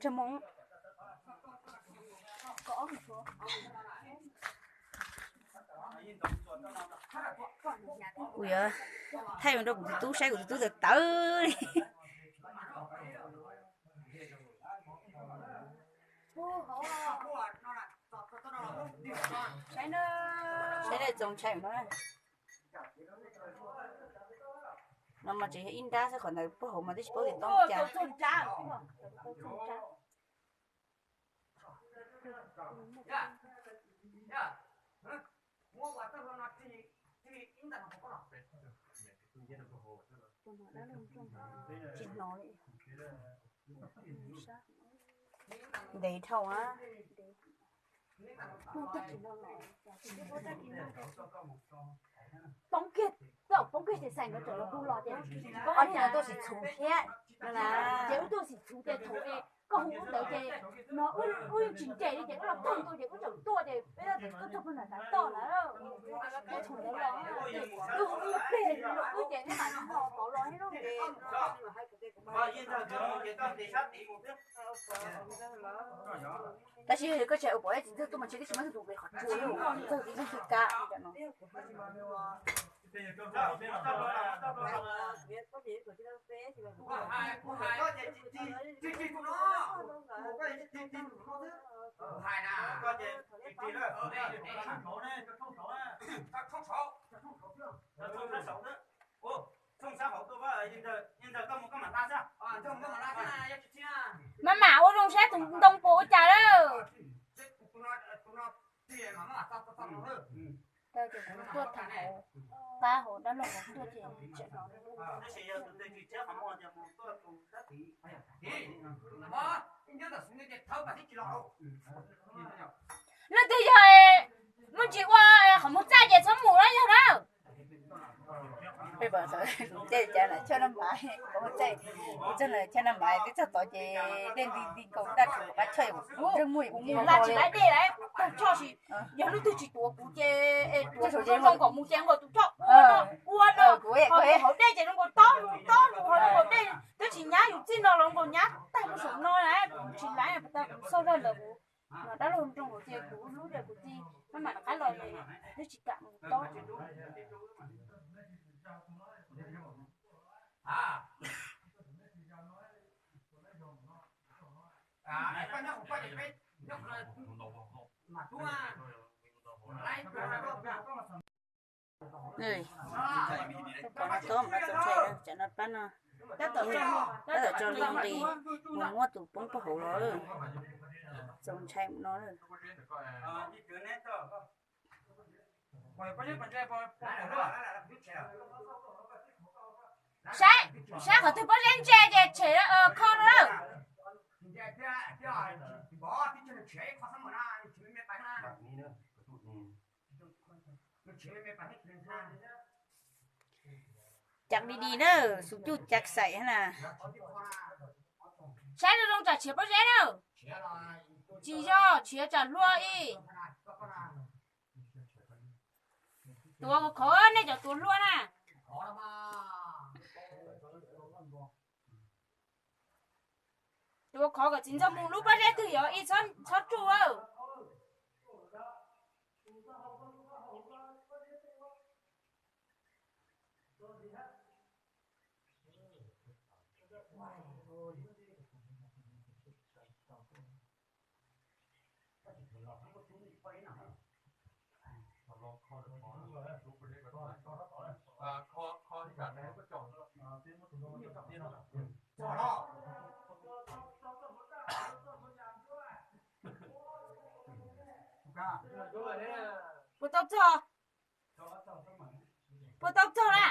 Rag Hmoob. Kuv yuav thaij mus rau kuv tus tub saib kuv tus tub tawv tawv li. Saib txaus ntshai no. No mas tseem yog ib nrab xwb, qhov ntawd puag hauv mas twb tsis paub tias tau cas. Tsis hnov li. Ntev dhau na. Poob kiag, poob kiag ces xaim nkawd tseem los hu los ces, koj ua li no tuaj sim txhuv thiab. Ces wb tuaj sim txhuv ces thaum es koj hu wb ntawd ces no wb yeej tsis nres li ces wb los txog ntua ces wb tseem tuaj ces peb koj tuaj pug nram tav toj lawm. Ces thaum ntawd los wb hu wb plig wb ces neb mam ho pauv los thiab lauj. Tab sis koj tsis hais ua pom ib txiv ntxawg tuaj mas ntshe twb tsis muaj tus pem qhov tsua li, txiv ntxawg twb tsis ka no. Maj mam ua zoo saib tus ntoo puas ua cas lawm. Tau ces kuv tuaj tham hauv, pab hauv dab laug hauv tuaj ces tseem hnov. Leej twg yog muaj ntsis ua qhov muag txaij ces txhob mus na yog na. Kuv caij cas na choj naj mas, kuv txog na choj naj mas twb txog tod ces dej nti nti nkaus daj rhuv qab choj, ntsej muag kuv la tsis laib dej lawm, taug choj si. Yog leej twg tsis tuav kuv ces tuav kuv zoo zoo kom mus ces nkaus tus choj ua no ua no, ho hauv dej ces zoo nkaus tob mus tob mus ho zoo nkaus dej twb tsis nyab yus txij no los nkaus nyab tag mus saum no na, tsis laib tas kuv xauj zaj ntawd kuv, dab laug nroo ces kuv hlub ces kuv txi maj mam rov qab los twb tsis kam mus tob. Pom no tob mas txaus ntshai, tsam no pab no tab tom tso li nqis mus muab tus poob puag hauv los, txaus ntshai mus no. Saib, saib qhov twg pob zeb ntse ces tshem kho no lawm. Cas di di na, xu cuj cas xaim na. Saib zoo zoo tsam tshiav pob zeb na. Tsis yog, tshiav tsam hlua ib. Tuav khov khov nej cov tuav hlua na. Tuav khov kom txiv ntxawg mus lub pob zeb twg yog ib txhob tsuj lawm. Puas tau txog? Puas tau txog na?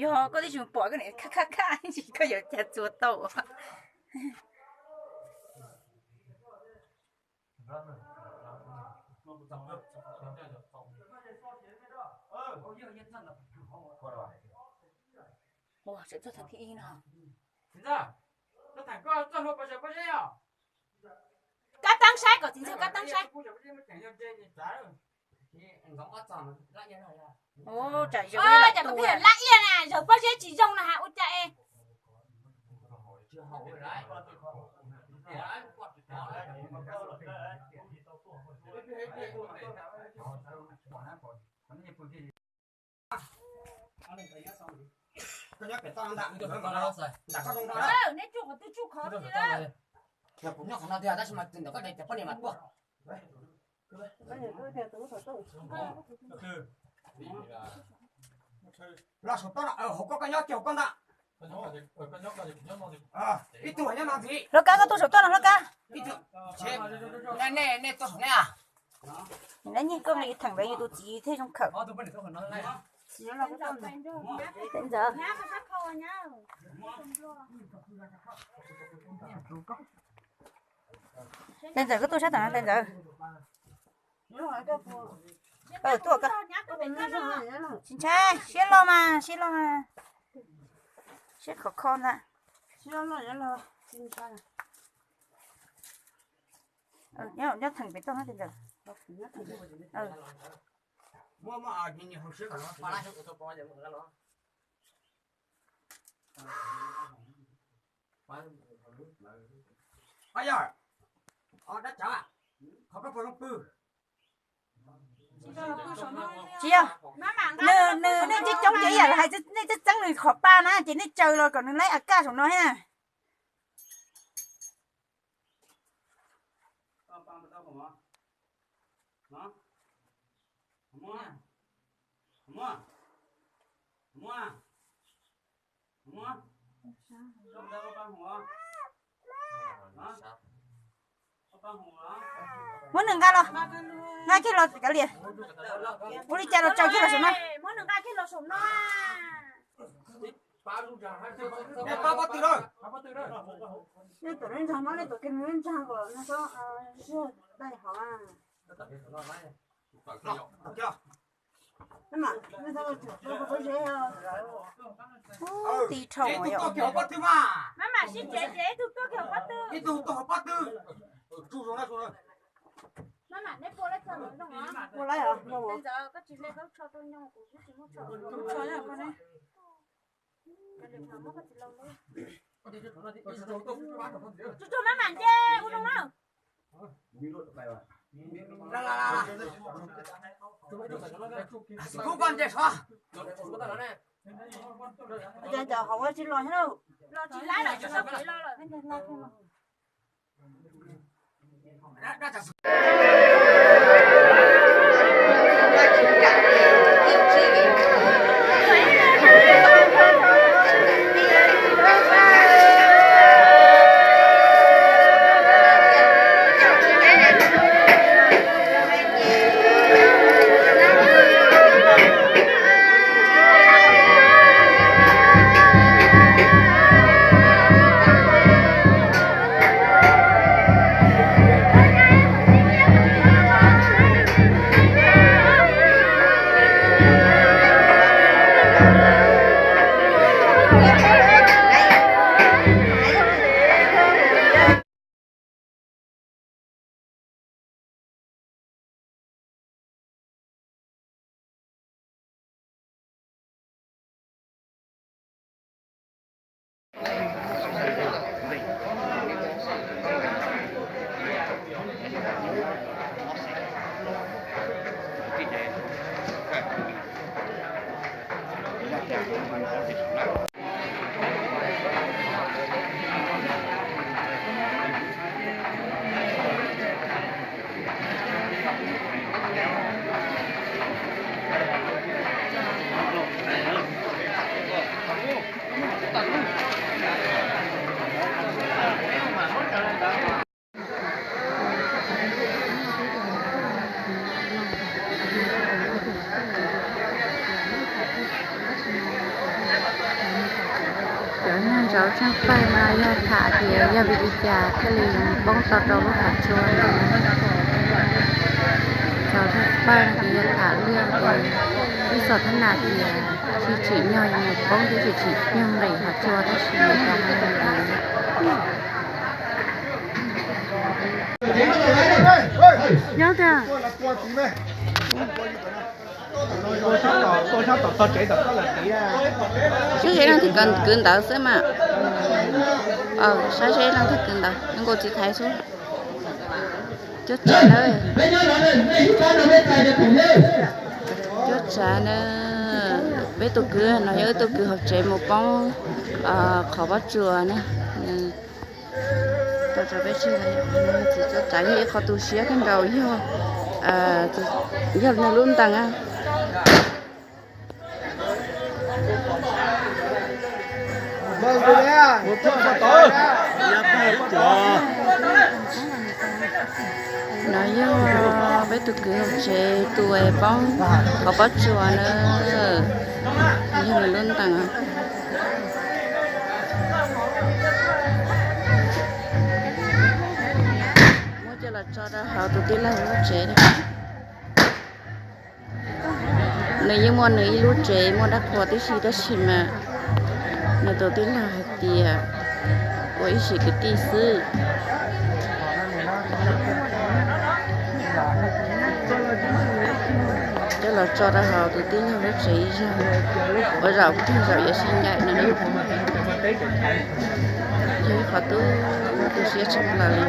Yog koj twb tsis pom koj niam khaj khaj khaj, koj yuav cas txuas tau. Ua, tseem txog thaj thib ib no. Kab teeb saib kom txiv ntxawg kab teeb saib. Ua, tsam zaws lab iab na, zaws pob Neb tsuj qhov twg tsuj qhov twg. Kuv nyob qhov no tiag tab sis mas ntawm koj de cov poj niam mas tuaj. Los saum toj no, hauv koj, koj nyob kiag hauv koj ntag. Ib tug nyob no ntxiv. Hlob Kab, koj tuaj saum toj no Hlob Kab. Nej, nej tuaj saum nej a. Neb nyiag koj nqi theem ntawd yus tus txiv thiaj zoo khawm. Tais Ntxawm. Tais Ntxawm, koj tuaj sab tom no Tais Ntxawm. Tuaj, tsis ntshai, siab loj mas, siab loj mas. Siab khov kho ntag. Nyob theem pem toj Tais Ntxawm. Yog, dab tsav, qhov koj puas zoo pw? Tsis yog, nws, nws, nej coob coob ces ib yam li hais nej txeeb txeeb nws qhov pa na ces nej tsaws los kom nws laib a kaj saum no thiab na. Muab nws nqa los, nqa kiag los kav liam. Ua li cas los tsaws kiag los saum no. Ub, ti dhau ua. Mab mam sib tsev ces ib tug tuaj kiag hauv pob tw. Tsuag tsuag mab mam nce ua zoo na. Kuv koj nce sov. Ces cov hauv tsis los thiab lauj. Los tsis laib lawm, tsis tau kev los lawm. Cov neeg ntawd tsheej pawg no yog tham tias yog vim li cas thiaj li poob tau rau lub qhov tsua no. Cov tsheej pawg no ces yog tham lawm tias ib txoj thab nas tias tsis tsim nyog mus poob thiab tsis tsim nyog nqis qhov tsua tab sis cov no nyob tiag. Saib seb leej twg kwv ntawv xwb mas. Saib seb leej twg kwv ntawv, nkaus txiv thaiv xwb. Cuab tsav na. Cuab tsav na. Peb tus kwv no yog wb tus kwv hauv tsev mus poob qhov pob tsuas na. Tau tso peb tseg, txiv tso tsam yog ib qho tu siab kawg nkaus yog, yog nws lub ntees. No yog peb tus kwv hauv tsev tus es poob qhov pob tsuas na, yog nws lub ntees. Muab coj los tso rau hauv tus tij laug lub tsev. Nws yeej muaj nws ib lub tsev muaj dab qhuas tib si tab sis mas nws tus tij laug hais tias ua ib sim kwv tij xwb. Coj los tso rau hauv tus tij laug lub tsev ib zaug, ua zaum kawg zaum yuav sib ncaim no na. Yog ib qhov tu, tu siab tshaj plaws li.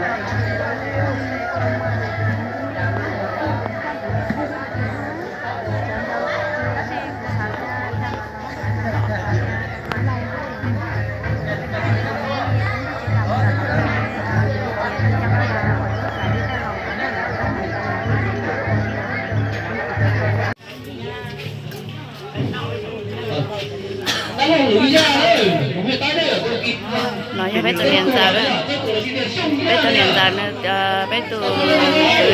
No yog peb tus niam ntxawm, peb tus niam ntxawm, peb tus kwv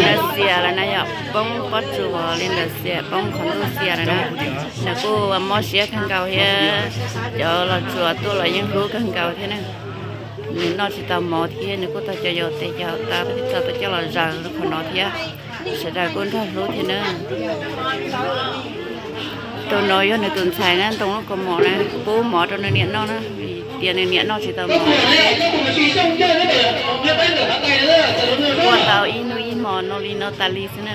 na xiam lawm na yom, poob pob tsuas li ntawd xiam, poob qhov ntuj xiam lawm na. Nws kuj mob siab kawg nkaus thiab, cov los tsuas tuaj los yeej hlub kawg nkaus thiab na. Nws noj tsis tau mov thiab nws kuj tau cov yaus tes cov haus tas peb thiaj tau coj los zaws qhov no thiab. Sawv daws kuj nrog hlub thiab na. Tus no yog nws tus ntxhais na, ntoo lub kaus mom na, pub mov rau nws niam noj na, vim tias nws niam noj tsis tau mov. Ua tau ib hnub ib hmos no li no tas li xwb na.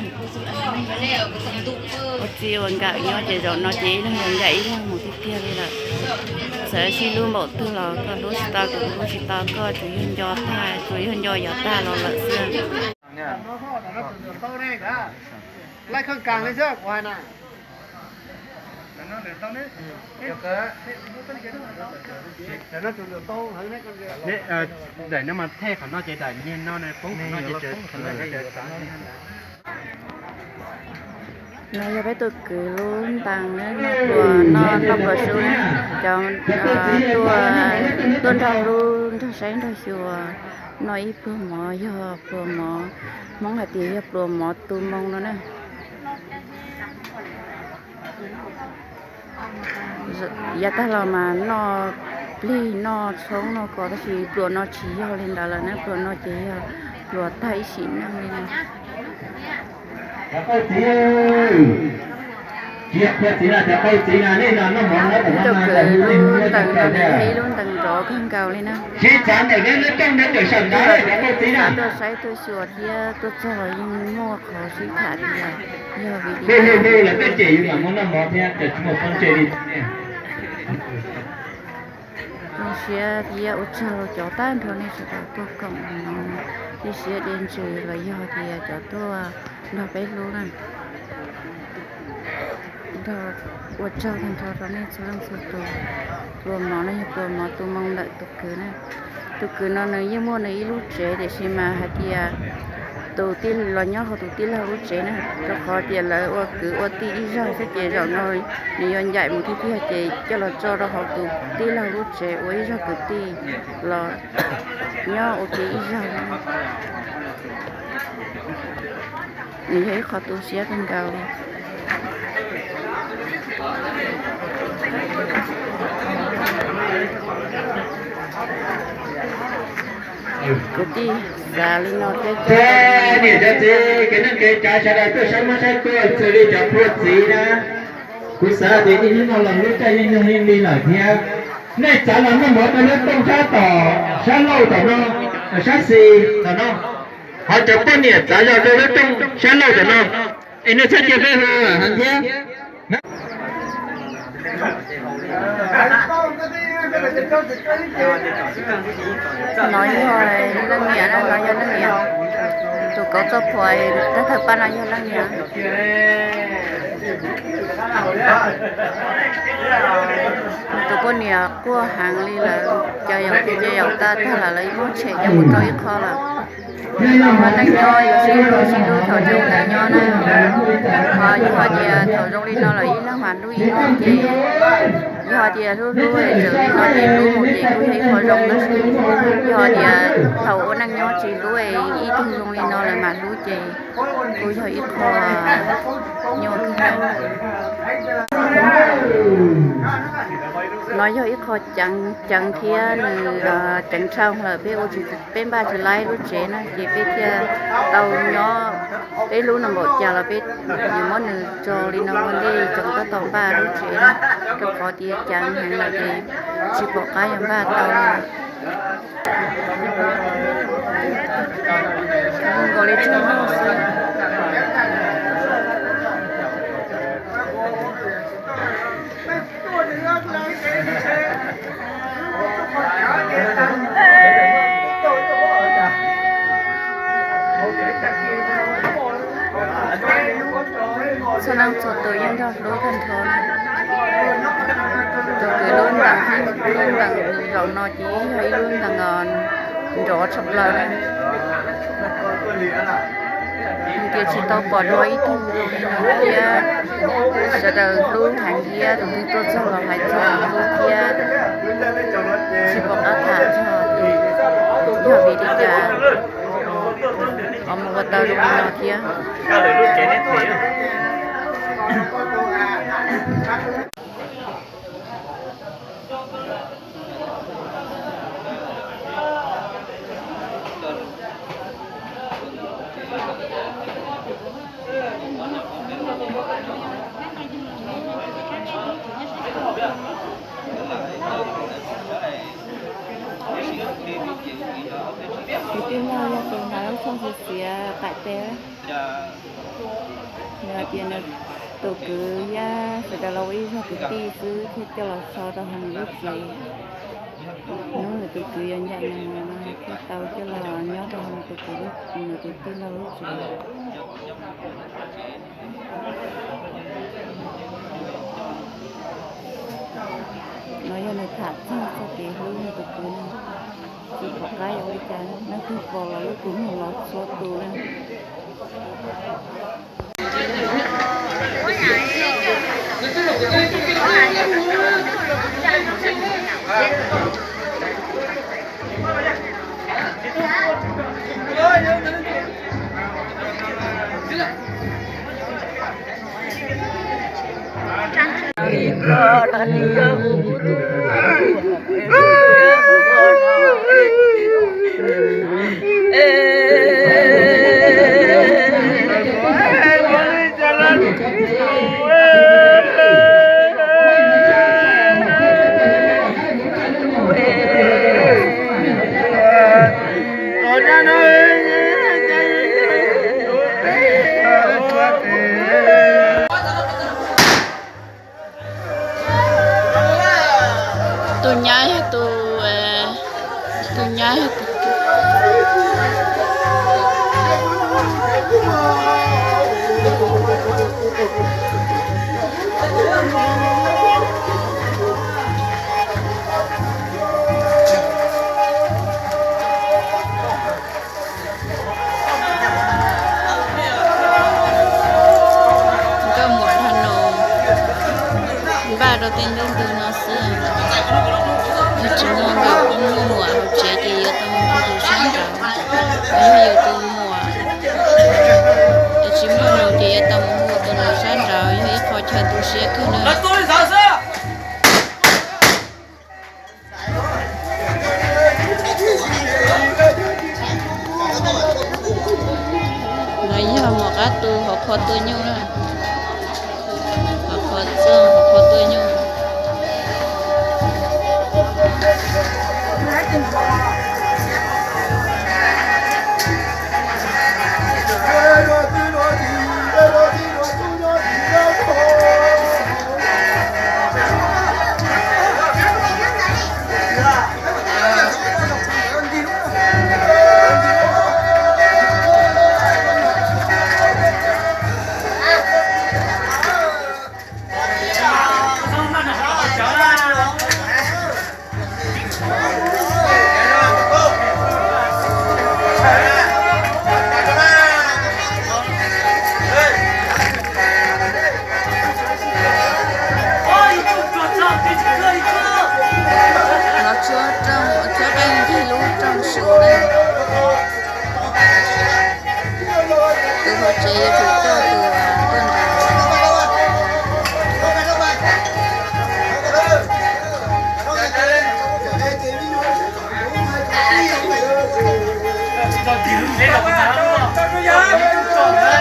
Ua txij ua nkawm nyob ces zaum no ces ib leeg yuav ncaim ib leeg mus tiag tiag li lawm. Txawm sib hlub npaum twg los koj hlub tsis tau kuv, kuv hlub tsis tau koj, tsuas yog nco tag, tsuas yog nco yov tag los lawm xwb. Daim no mas thej qhov no ces daim niag no poob qhov no ces txav. No yog peb tus kwv lub ntees na, noj pluas, noj noj pluas sub na, cov tuaj, tuaj nrog hlub nrog saib nrog xyuas, noj ib pluag mov yog pluas mov, Hmoob hais tias yog pluas mov tu moo no na. Yav tag los mas noj plig noj tshoob noj kos tab sis pluas no tsis yog li ntawd lawm na, pluas no ces yog pluas tag ib sim neej li na. Ib tug kwv lub ntees no nws yog ib lub ntees nrov kawg nkaus li na. Tus no tus kwv xav tuaj saib tuaj xyuas thiab tuaj txog los yeej muaj qhov sib tham tias yog vim li cas. Zoo siab thiab ua tsaug cov tag nrho nej sawv daws tuaj koom no, tej siab dej ntsws los yog tias cov tuaj nrog peb hlub na. Nrog ua tsaug tag nrho rau nej txhua leej txhua tus. Pluas mov no yog pluas mov tu moo ntawm tus kwv na. Tus kwv no nws yeej muaj nws ib lub tsev tiam sis mas hais tias tus tij los nyob hauv tus tij laug lub tsev na, rau qhov tias lawv ua kwv ua tij ib zaug xwb ces zaum no nws yuav ncaim mus tiag tiag ces coj los tso rau hauv tus tij laug lub tsev ua ib zaug kwv tij los nyob ua ke ib zaug. Nws yog ib qho tu siab kawg nkaus li. Kwv tij xav li no thiab. Niam cov txiv, kev neej kev tsav sawv daws tuaj saib muab saib tuaj, xws li cov pluag txiv na, kuv xav tias ib hnub no los lub caij yeej nyoog yeej li lawm thiab. Nej txav los noj mov rau lub rooj sab tom, sab laug tom no, sab xis tom no. Ho cov poj niam txav zog rau lub rooj sab laug tom no. Es nej txhob cia peb hu heev thiab. No yog leej niam na, no yog leej niam. Tus kauv txoj phuam tag thawj pab no yog leej niam. Tus poj niam quaj heev li lawm, ces yaum ces yaum tag tag lawm, lawv muab tshem coj mus rau ib qho lawm. Ua neej nyob yuav sib hlub sib hlub thaum zoo li nyob na. Ho yog hais tias thaum zoo li no lawm ib leeg mas hlub ib leeg ces, yog hais tias hlub hlub txawm li no ces hlub mus ces kuj yog ib qho zoo tab sis, yog hais tias thaum ua neej nyob tsis hlub ib tug zoo li no lawm mas hlub ces kuj yog ib qho nyuaj kawg. No yog ib qho ceev ceev thiab nws ceev dhau lawm, peb ua tsis, peb npaj tsis laib lub tsev na ces peb thiaj tau nyob, peb hlub nws npaum cas los peb yuav muab nws tso li no ua ntej tseem tab tom npaj lub tsev na, rau qhov tias ceev heev lawm ces tsis pom qab yuav npaj tau. Nkaus li tsheej muaj xwb. Txhua leej txhua tus yeej nrog hlub tag nrho. Tus kwv lub ntees, lub ntees zaum no ces yog ib lub ntees nrov tshaj plaws. Nws tias tsis tau pom dua ib tug zoo li no thiab, sawv daws hlub heev thiab, tus twg tuaj txog los hais txog tus hlub thiab, tsis pom qab tham txog yog vim li cas ho mus ua tau zoo li no thiab. Tus tij laug yog tus hnav lub tsho xiav xiav qaim tes. Nws hais tias nws tus kwv thiab sawv daws los ua ib zog kwv tij xwb thiaj coj los so rau hauv nws lub tsev. Hnub nws tus kwv yuav ncaim nws no thiaj tau coj los nyob rau hauv nws tus kwv, nws tus tij laug lub tsev. No yog nws tham txog txoj kev hlub nws tus kwv no, tsis pom qab yuav ua li cas, leej twg pom los lub kua muag los txhua tus na. Tus nyab yog tus, tus nyab yog tus nkauj muam dhau no npaj rau tej nruab ntug no xwb. Yog tsis muaj nkauj muam hauv tsev ces yuav tau mus hu tus sab nraud, yog yus tus muam. Yog tsis muaj nus ces yuav tau mus hu tus nus sab nraud, yog ib qho chaw tu siab kawg na. No yog mos qab tu hauv qhov tuaj nyuj na. Hauv qhov txooj, hauv qhov tuaj nyuj. Tsev yuav tsum coj tus tuaj nrad.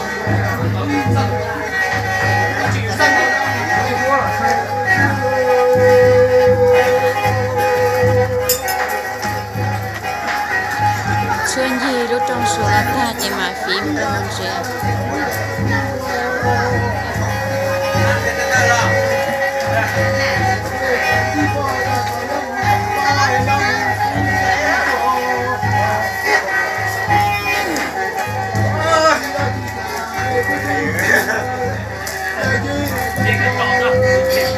Yog ib qho tu siab thiab los. Tshuab ncig lub rooj su no tag ces mam fiv mus rau hauv tsev. Fiv rau hauv tsev.